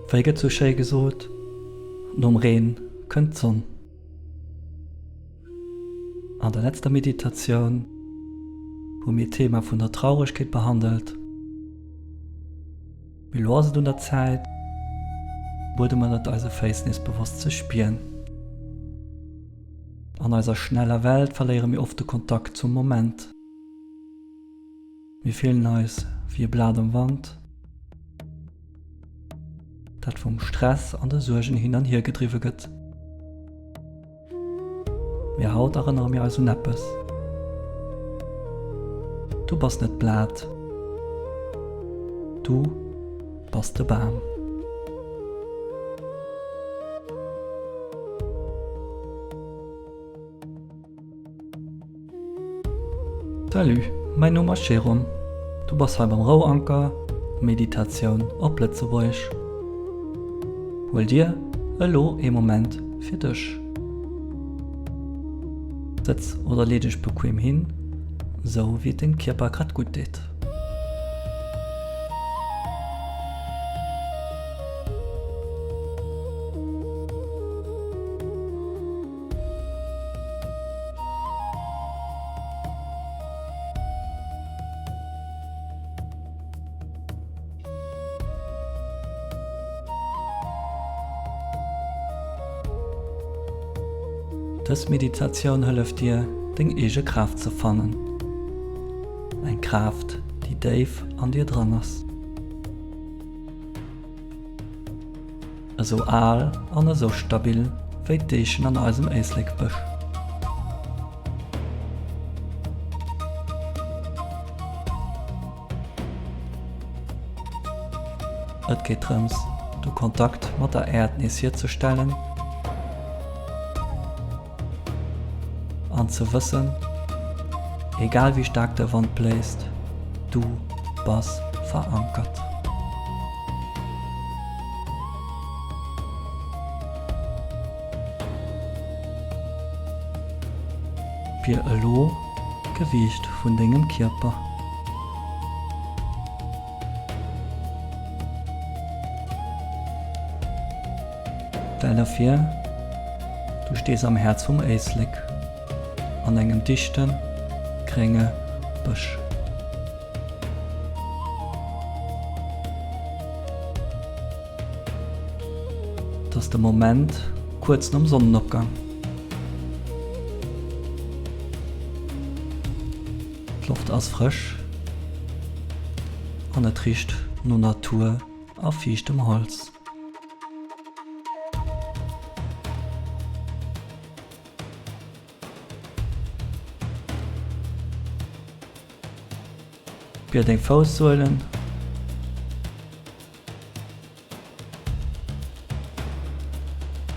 Wéi gëtt sou schéi gesot, Nom Reen kënnt d'Sonn. An der letzter Meditatioun hu mir d'Thema vun der Trauregkeet behandelt. Mee lo ass et un der Zäit, de Buedem ënnert eise Féiss nees bewosst ze spieren. An eiser schneller Welt verléiere mir oft de Kontakt zum Moment. Mir fillen eis wéi e Blat am Wand, dat vum Stress an de Suergen hin an hier gedriwwe gëtt. Mee haut erënnere mir eis un eppes, Du bass net d'Blat, du bass de Bam. Salut, mäin Numm ass Jérôme, du bass hei beim Rouanker, Meditatioun op Lëtzebuergesch. Huel dir elo ee Moment fir dech. Sëtz oder lee dech bequem hin, sou wéi et dengem Kierper grad gutt deet. Dës Meditatioun hëlleft dir, deng eege Kraaft ze fannen. Eng Kraaft, déi déif an dir dran ass. Esou al an esou stabil wéi d'Eechen an eisem Éislekbësch. Et geet drëms, de Kontakt mat der Äerd nees hierzestellen an ze wëssen, egal wéi staark de Wand bléist, du bass verankert. Spier elo d'Gewiicht vun dengem Kierper. Stell der vir, du stees am Häerz vum Éislek, an engem dichten, grénge Bësch. Et ass de Moment kuerz nom Sonnenopgang. D'Loft ass frësch an et richt no Natur a fiichtem Holz. Spier deng Foussuelen.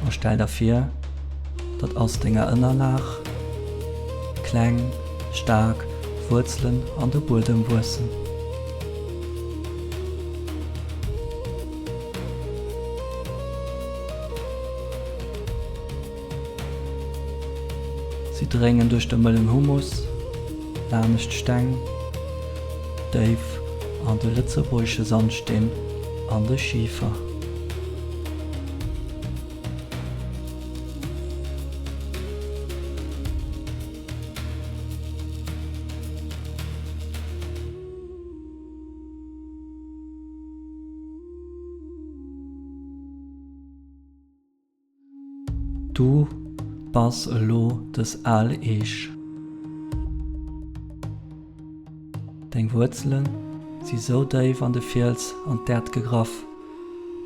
A stell der vir, datt aus denger Ënnerlag kleng, staark Wuerzelen an de Buedem wuessen. Si dréngen duerch de mëllen Humus, lanescht d'Steng, déif an de lëtzebuergesche Sandsteen an de Schifer. Du bass elo dës al Eech. Deng Wuerzele si sou déif an de Fiels an d'Äerd gegraff,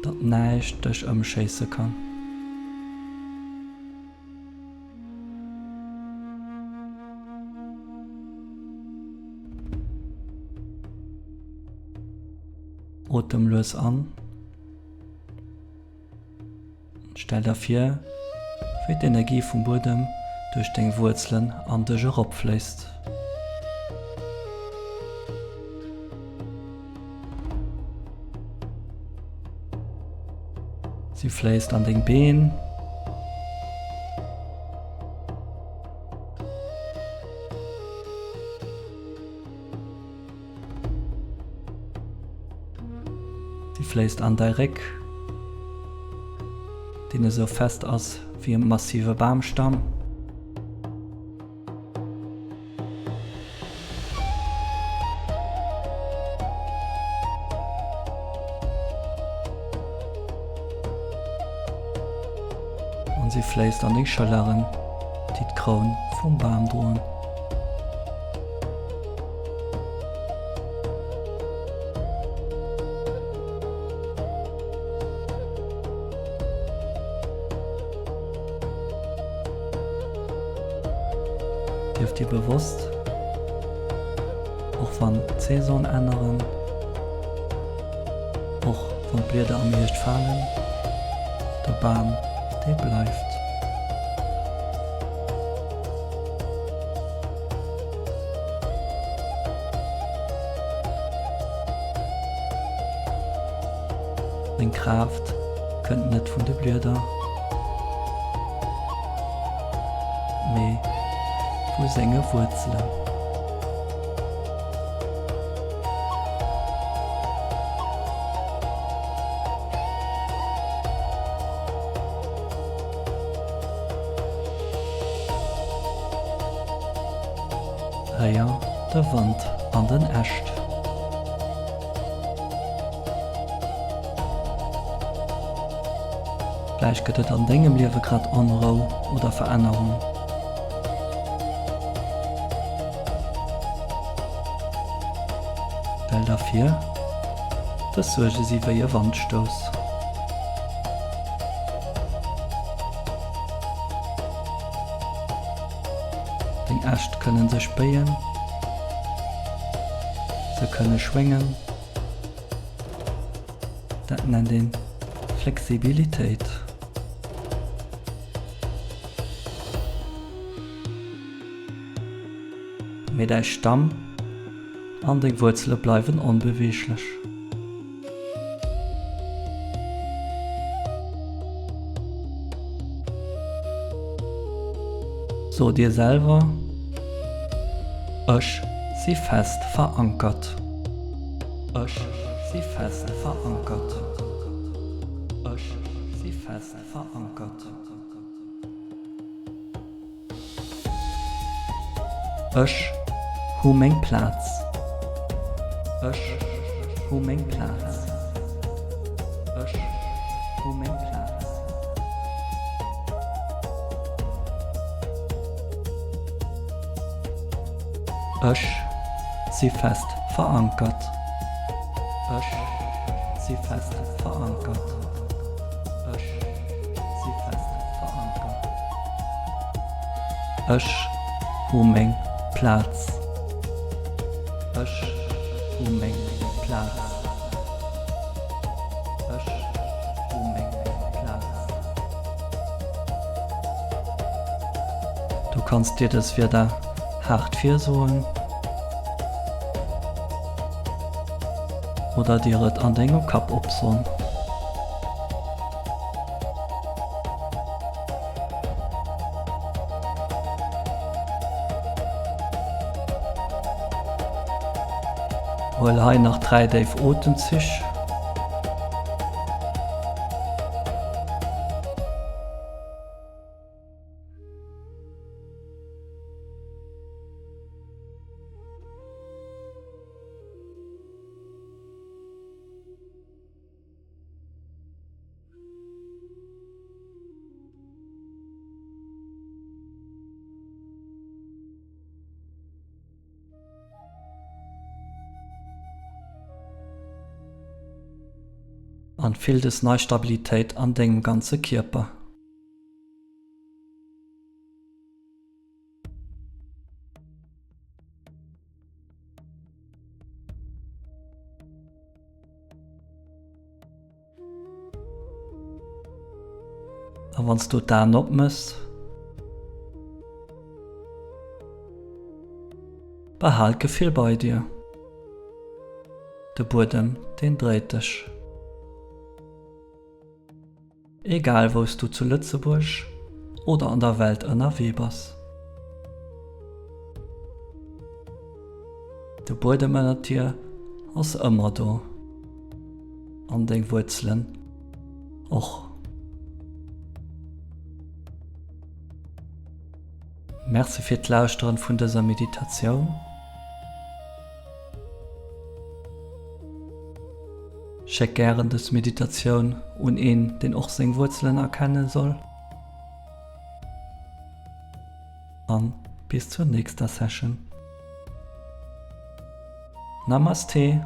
datt näischt dech ëmschéisse kann. Otem lues an. Stell der vir, wéi d'Energie vum Buedem duerch deng Wuerzelen an dech eropfléisst. Si fléisst an deng Been. Si fléisst an däi Réck. Deen esou fest ass wéi e massive Bamstamm. An si fléisst an deng Schëlleren, déi d'Kroun vum Bam droen. Sief dir bewosst, och wann d'Saisonen änneren, och wann d'Blieder am Hierscht falen, de Bam, dee bleift. Seng Kraaft kënnt net vun de Blieder, mee vu senge Wuerzelen. Héier de Wand an den Äscht. Vläicht gëtt et an dengem Liewe grad Onrou oder Verännerung. Stell der vir, dës Suerge si wéi e Wandstouss. Deng Äscht kënnen sech béien, se kënne schwéngen. Dat nennt een Flexibilitéit. Mee däi Stamm an deng Wuerzele bleiwen onbeweeglech. So dir selwer, Ech si fest verankert. Ech si fest verankert. Ech si fest verankert. Ech hu meng Plaz. Ech hu meng Plaz. Ech hu meng Plaz. Ech si fest verankert. Ech si fest verankert. Ech si fest verankert. Ech hu meng Plaz. Ech hu meng Plaz. Ech hu meng Plaz. Du kanns dir dës Wierder haart virsoen oder dir et an dengem Kapp opsoen. Huel hei nach 3 déif Otemzich. An fill des nei Stabilitéit an dengem ganze Kierper. A wann s du d'Aen opmëss, behal d'Gefill bei dir. De Buedem, deen dréit dech. Egal wou s du zu Lëtzebuerg oder an der Welt ënnerwee bass. De Buedem ënnert dir ass ëmmer do. An deng Wuerzelen och. Merci fir d'Lauschteren vun dëser Meditatioun. Schéck gären dës Meditatioun un een, deen och seng Wuerzelen erkenne soll. An bis zur nächster Session. Namaste.